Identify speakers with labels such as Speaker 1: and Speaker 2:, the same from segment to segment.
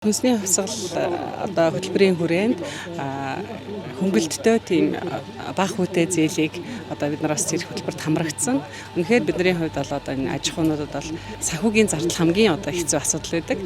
Speaker 1: Хүнсний хувьсгал одоо хөтөлбөрийн хүрээнд хөнгөлөлттэй тийм бага хүүтэй зээлийг одоо бид нар бас зэрэг хөтөлбөрт хамрагдсан. Үнэхээр бидний хувьд бол одоо энэ аж ахуйнуудад бол санхүүгийн зардал хамгийн одоо хэцүү асуудал байдаг.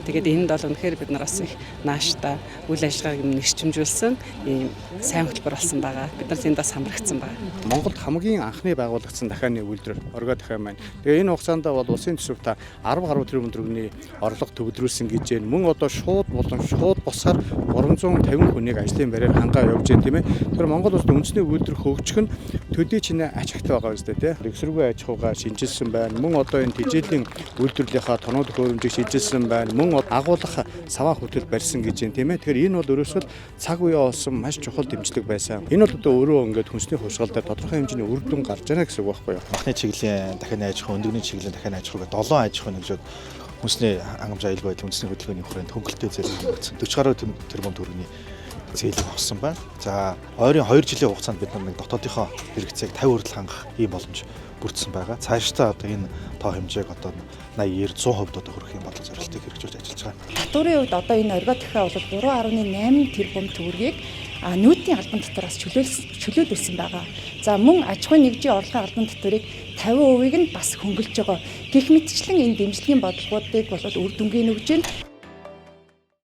Speaker 1: Тэгээд энд бол үнэхээр бид нар бас их нааштай үйл ажиллагааг юм нэрчимжүүлсэн ийм сайн хөтөлбөр болсон байгаа. Бид нар тэнд бас хамрагдсан байна.
Speaker 2: Монголд хамгийн анхны байгуулагдсан дахианы үйлдвэр Оргио дахиа маань. Тэгээ энэ хугацаанд бол улсын төсөвт 10 гаруй тэрбум төгрөгийн орлого төгдрүүлсэн гэж байна. Мөн одоо шууд болон шууд босоор 350 хүнийг ажлын байраар хангаа явж байна, тийм ээ. Тэр Монгол улсад үндэсний үйлдвэр хөгжих нь төдий чинээ ач ахтай байгаа үстэй, тийм. Рэгсэргүй аж ахуйгаа шинжилсэн байна. Мөн одоо энэ тэжээлийн үйлдвэрлэлийнхаа тоног төхөөрөмжийг шинжилсэн байна. Мөн агуулах саваа хөтөл барьсан гэж байна, тийм ээ. Тэгэхээр энэ бол ерөөсөө цаг үеэ олсон маш чухал дэмжлэг байсан. Энэ бол одоо өөрөө ингээд хүнсний хувьсгал дээр тодорхой хэмжээний үр дүн гарч байна гэсэн үг байхгүй юу?
Speaker 3: Махны чиглэлийн дахианы аж ахуй, өндөгний чиглэлийн дахианы аж ахуй гэх 7 аж ахуй нэгжүүд хүнсний хангамж аюулгүй байдал үндэсний хөдөлгөөний хүрээнд хөнгөлөлттэй зээл хангагдсан. 40 гаруй тэрбум төгрөгийн зээлийг авсан байна. За, ойрын 2 жилийн хугацаанд бид нар нэг дотоодынхоо хэрэгцээг 50 хүртэл хангах ийм боломж бүрдсэн байгаа. Цаашдаа одоо энэ тоо хэмжээг одоо 80, 90, 100% одоо хүрэх юм бодлого зорилтыг хэрэгжүүлж ажиллаж байгаа.
Speaker 4: Татварын хувьд одоо энэ Оргио дахиа бол 3.8 тэрбум төгрөгийг нүүдийн албан дотроос чөлөөлүүлсэн байгаа. За, мөн аж ахуйн нэгжийн орлогын албан татварыг 50%-ийг нь бас хөнгөлж байгаа. Гэх мэтчлэн энэ дэмжлэгийн бодлогоудыг бол үр дүнгийн өгж байна.